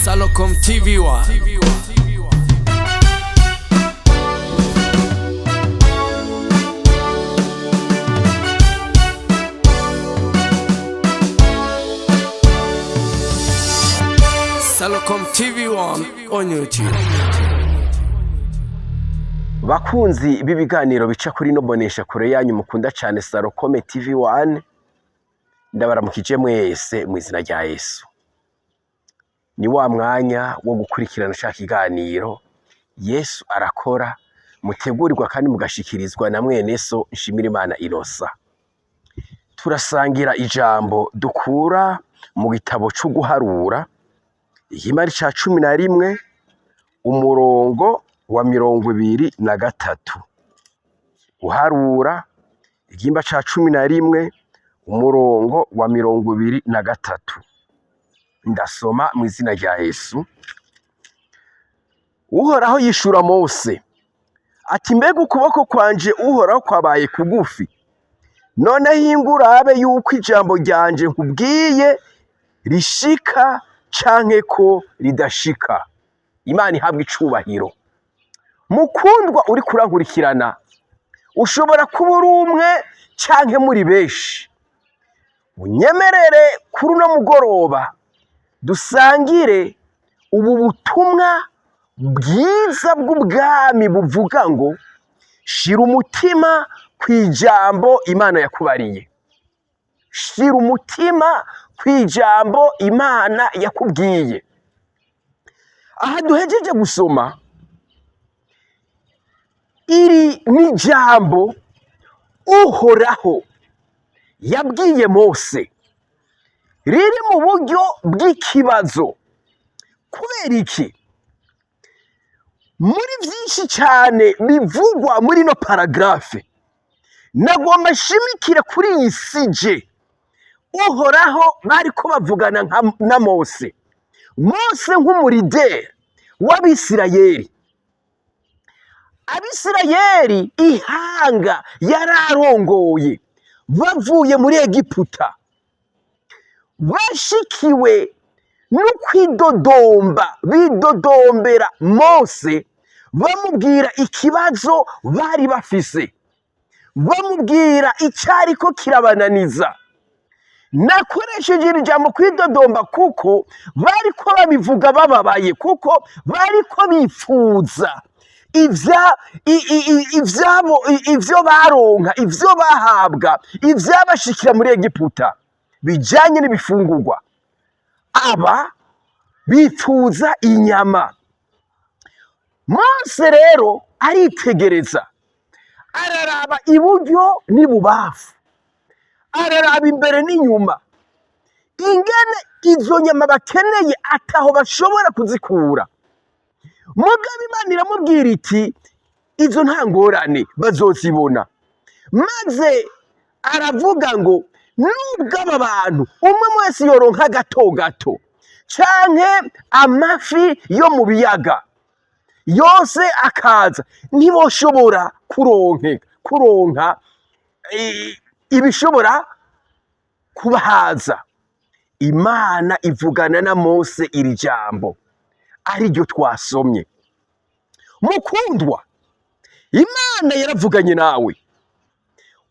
Salocom TV1. Salocom TV1 on YouTube. Bakunzi b'ibiganiro bica kuri ino mbonesha kure yanyu mukunda cyane Salocom TV 1, ndabaramukije mwese mu izina rya Yesu. Ni wa mwanya wo gukurikirana ca kiganiro Yesu arakora, mutegurirwa kandi mugashikirizwa na mwene so Nshimirimana Inosa. Turasangira ijambo dukura mu gitabo co guharura, igihimba ca 11, umurongo wa 23. Guharura igihimba ca 11, umurongo wa 23. Ndasoma mu izina rya Yesu. Uhoraho yishura Mose ati: mbega ukuboko kwanje Uhoraho kwabaye kugufi? Noneho ingurabe yuko ijambo ryanje nkubwiye rishika canke ko ridashika. Imana ihabwa icubahiro. Mukundwa uri kurankurikirana, ushobora kuba uri umwe canke muri benshi. Unyemerere kuri uno mugoroba dusangire ubu butumwa bwiza bw'ubwami buvuga ngo shira umutima kw'ijambo Imana yakubariye. Shira umutima kw'ijambo Imana yakubwiye. Aha duhejeje gusoma, iri ni jambo Uhoraho yabwiye Mose, riri mu buryo bw'ikibazo. Kubera iki? Muri vyinshi cyane bivugwa muri no paragraphe, nagomba nshimikire kuri iyi sujet. Uhoraho bariko bavugana na Mose. Mose nk'umu leader w'Abisirayeli. Abisirayeli ihanga yararongoye bavuye muri Egiputa, bashikiwe no kwidodomba, bidodombera Mose, bamubwira ikibazo bari bafise, bamubwira icyariko kirabananiza. Nakoresheje iri jambo kwidodomba kuko bariko babivuga bababaye, kuko bariko bifuza ivyabo, ivyo baronka, ivyo bahabwa, ivyabashikira muri Egiputa bijanye n'ibifungurwa. Aba bifuza inyama. Mose rero aritegereza, araraba iburyo n'ibubafu, araraba imbere n'inyuma, ingene izo nyama bakeneye ataho bashobora kuzikura. Mugabo Imana iramubwira iti izo nta ngorane, bazozibona. Maze aravuga ngo nubwo aba bantu umwe wese yoronka gato gato canke amafi yo mu biyaga yose akaza, ntiboshobora kuronka ibishobora kubahaza. Imana ivugana na Mose iri jambo ariryo twasomye. Mukundwa, Imana yaravuganye nawe.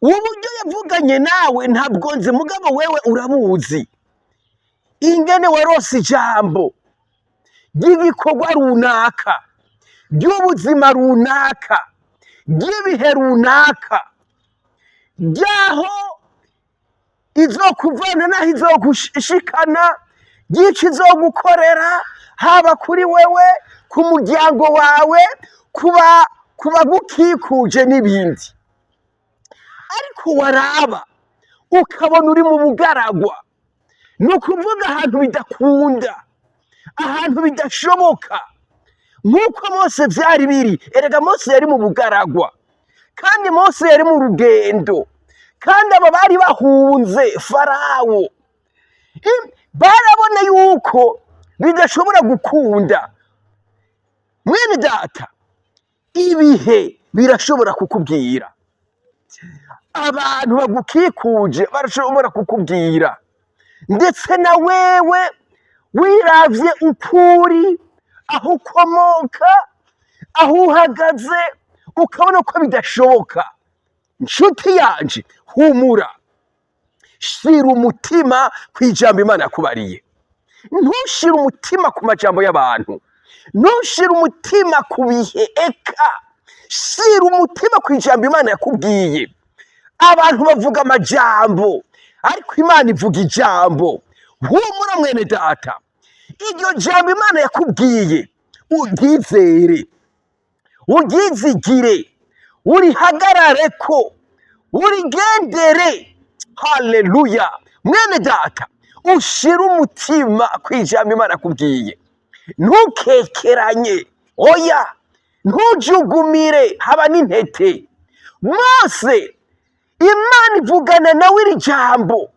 Uburyo yavuganye nawe ntabwo nzi, mugabo wewe urabuzi. Ingene warose ijambo ry'igikorwa runaka, ry'ubuzima runaka, ry'ibihe runaka, ryaho izokuvana n'aho izogushikana, ry'ico izogukorera, haba kuri wewe, ku muryango wawe, ku bagukikuje n'ibindi. Ariko waraba ukabona uri mu bugaragwa, ni ukuvuga ahantu bidakunda, ahantu bidashoboka, nk'uko Mose vyari biri. Erega Mose yari mu bugaragwa, kandi Mose yari mu rugendo, kandi aba bari bahunze Farawo. Barabona yuko bidashobora gukunda. Mwene data, ibihe birashobora kukubwira, abantu bagukikuje barashobora kukubwira, ndetse na wewe Wiravye ukuri, aho ukomoka, aho uhagaze, ukabona ko bidashoboka, nshuti yanje, humura, shira umutima ku ijambo Imana yakubariye. Ntushire umutima ku majambo y'abantu, ntushire umutima ku bihe, eka shira umutima ku ijambo Imana yakubwiye. Abantu bavuga amajambo, ariko Imana ivuga ijambo. Humura mwene data, iryo jambo Imana yakubwiye uryizere, uryizigire, urihagarareko, urigendere. Haleluya! Mwene data, ushire umutima ku ijambo Imana yakubwiye. Ntukekeranye, oya, ntujugumire, haba n'intete. Mose, Imana ivugana nawe iri jambo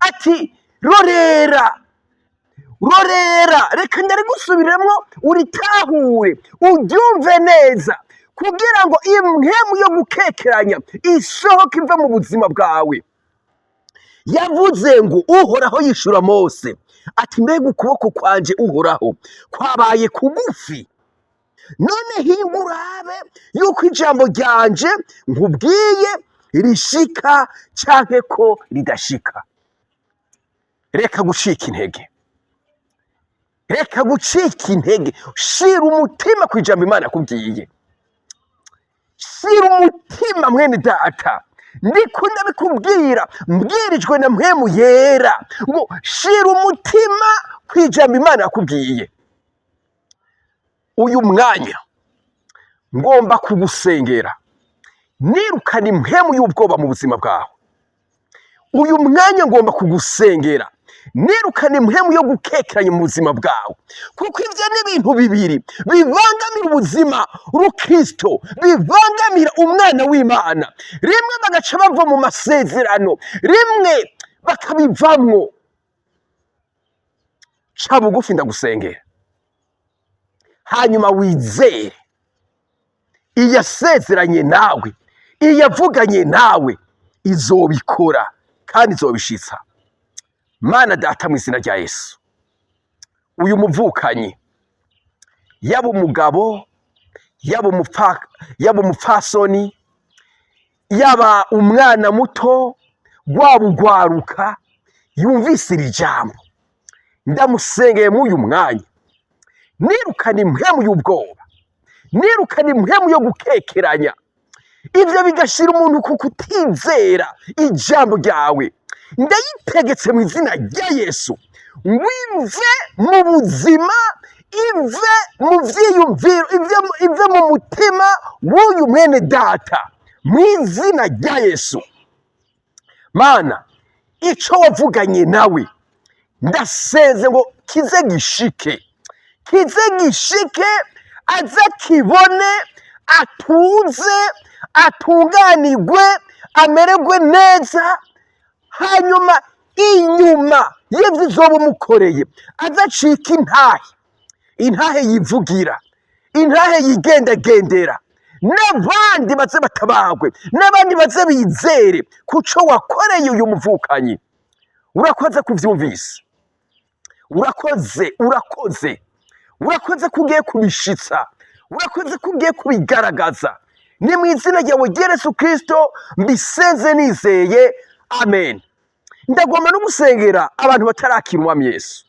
ati: "Rorera, rorera." Reka ndarigusubiremwo uritahure, uryumve neza, kugira ngo impwemu yo gukekeranya isohoke ive mu buzima bwawe. Yavuze ngo: Uhoraho yishura Mose ati: "Mbega ukuboko kwanje Uhoraho kwabaye kugufi? None hinga urabe yuko ijambo ryanje nkubwiye rishika canke ko ridashika." Reka gucika intege, reka gucika intege. Shira umutima ku ijambo Imana yakubwiye. Shira umutima, mwene data. Ndiko ndabikubwira mbwirijwe na Mpwemu Yera ngo shira umutima ku ijambo Imana yakubwiye. Uyu mwanya ngomba kugusengera nirukana impwemu y'ubwoba mu buzima bwawe. Uyu mwanya ngomba kugusengera nirukana impwemu yo gukekeranya mu buzima bwawe, kuko ibyo ni ibintu bibiri bibangamira ubuzima rukristo, bibangamira umwana w'Imana. Rimwe bagaca bava mu masezerano, rimwe bakabivamwo. Ca bugufi ndagusengera, hanyuma wizere iyasezeranye nawe, iyavuganye nawe izobikora kandi izobishitsa. Mana Data, mu izina rya Yesu, uyu muvukanyi, yaba umugabo, yaba umupfasoni, yaba umwana muto, rwaba ugwaruka yumvise iri jambo, ndamusengeye muri uyu mwanya nirukana impwemu y'ubwoba, nirukana impwemu yo gukekeranya. Ibyo bigashyira umuntu ku kutizera ijambo ryawe. Ndayitegetse mu izina rya Yesu ngo ive mu buzima, ive mu vyiyumviro, ive mu mutima w'uyu mwene data mu izina rya Yesu. Mana, ico wavuganye nawe ndasenze ngo kize gishike, kize gishike, aze kibone, atuze, atunganirwe, amererwe neza. Hanyuma inyuma y'ivyo uzoba umukoreye, aze acike intahe, intahe yivugira, intahe yigendagendera, n'abandi baze batabagwe, n'abandi baze bizere kuco wakoreye uyu muvukanyi. Urakoze kuvyumvise, urakoze, urakoze, urakoze ko ugiye kubishitsa, urakoze ko ugiye kubigaragaza. Ni mu izina ryawe rya Yesu Kristo mbisenze nizeye, amen. Ndagomba no gusengera abantu batarakira Umwami Yesu.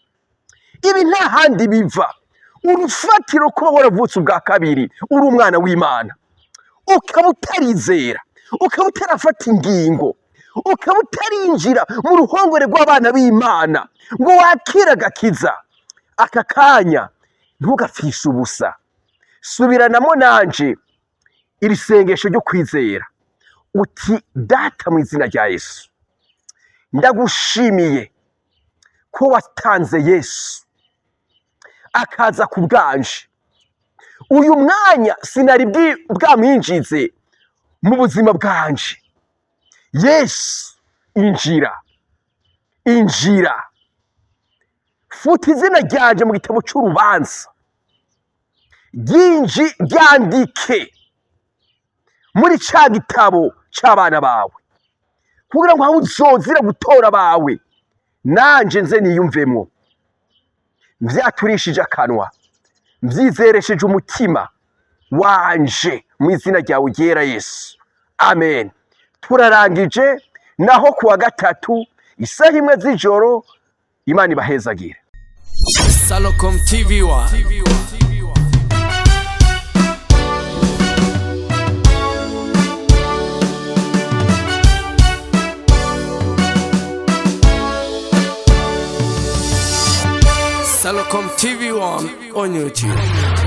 Ibi nta handi biva. Urufatiro kuba waravutse ubwa kabiri, uri umwana w'Imana, ukaba utarizera, ukaba utarafata ingingo, ukaba utarinjira mu ruhongore rw'abana b'Imana ngo wakire agakiza, aka kanya ntugapfishe ubusa. Subiranamo nanje iri sengesho ryo kwizera uti: "Data, mu izina rya Yesu, ndagushimiye ko watanze Yesu akaza ku bwanje. Uyu mwanya sinari bwamwinjize mu buzima bwanje. Yesu, injira, injira, futa izina ryanje mu gitabo cy'urubanza, ryinji ryandike muri ca gitabo c'abana bawe, kugira ngo aho uzozira gutora abawe nanje nze niyumvemwo." Mvyaturishije akanwa, mvyizeresheje umutima wanje, mu izina ryawe ryera Yesu, amen. Turarangije, naho kuwa gatatu isaha 1 z'ijoro. Imana ibahezagire. Salocom TV1. Salocom TV1 on YouTube.